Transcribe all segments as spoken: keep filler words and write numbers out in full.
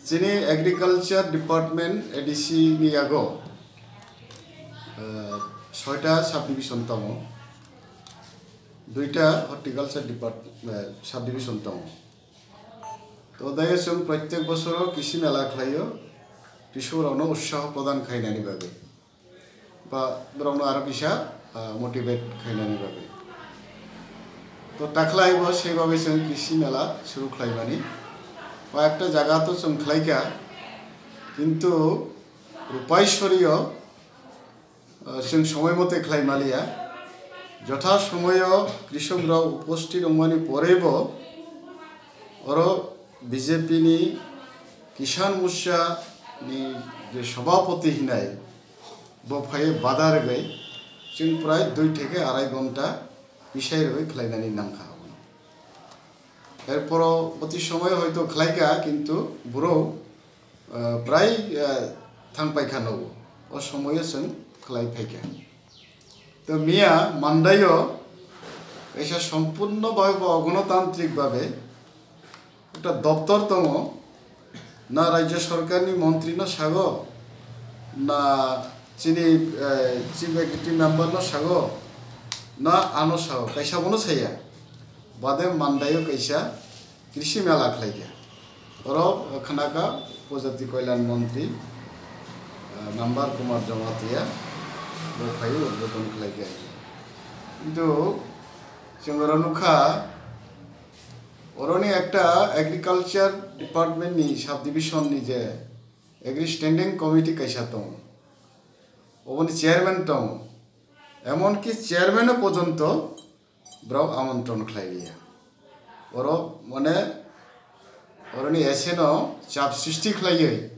Chini Agriculture Department A D C ni yago, eh, soita subdivision tongo, duita horticulture depart-, eh, subdivision tongo. To dai chwng protyek bosoro kisi mela khlaio, Krishok rokno utsaho prodan khainani bagwi. Ba borokno aro kisa, ah, motivate khainani bagwi. To takhlai bo sei bagwi chwng kisi mela suru khlaimani. Ba ekta jaga to chwng khlaikha, kintu rupai sorio, ah, chwng somoi mote khlai maliya. Jotha somoyo krishok rok uposthit wngmani porebo oro B J P ni Kisan Morcha ni je sabhapati hinai, bo phaiwi bada rwgwi chwng prai dui theke arai ghonta bisai rwgwi khlainani nangkha. Erporo boti somoy hoito khlaikha, kintu borok, eh, prai, eh, thangpaikha nogo. O somoyo chwng khlai phaikha. To miya mandaio kaisa sompurno bhabe ba ogonotantrik bhabe ekta doptor tongo, na rajya sorkarni montrino sago, na chini, eh, chief executive memberno sago, na ano sago, kaisa bono saya. Bade mandaio kaisa krishi mela khlaikha. Oro khnakha Upajati Kalyan Montri, eh, Nambar Kumar Jamatia, bo phaiwi udbodhon khlaikha. Kintu chwng oro nukha, oroni ekta agriculture department ni subdivision ni je agri standing committee kaisa tongo, oboni chairman tongo, emonki chairman o pojonto borok amontron khlai liya. Oro mane oroni S N o chap srishti khlaiwi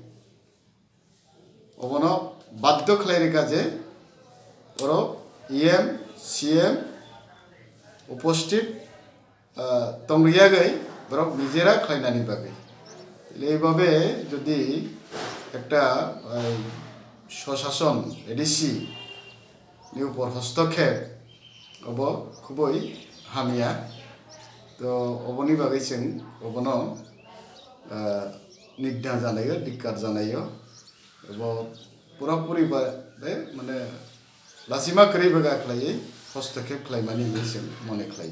obono badhyo khlai rwkha je oro E M, C M uposthit, ah, tong rwyagwi borok nijera khlainani bagwi. Eibabe jodi ekta, ah, swshason A D C ni upor hostokhep obo khubui hamya. To oboni bagwi chwng obono, ah, nigna janaio, dikkar janaio. Obo pura puri ba, be, mane, lachima kwrwi baga khlaiwi hostokhep khlaimani hinwi chwng mone khlai.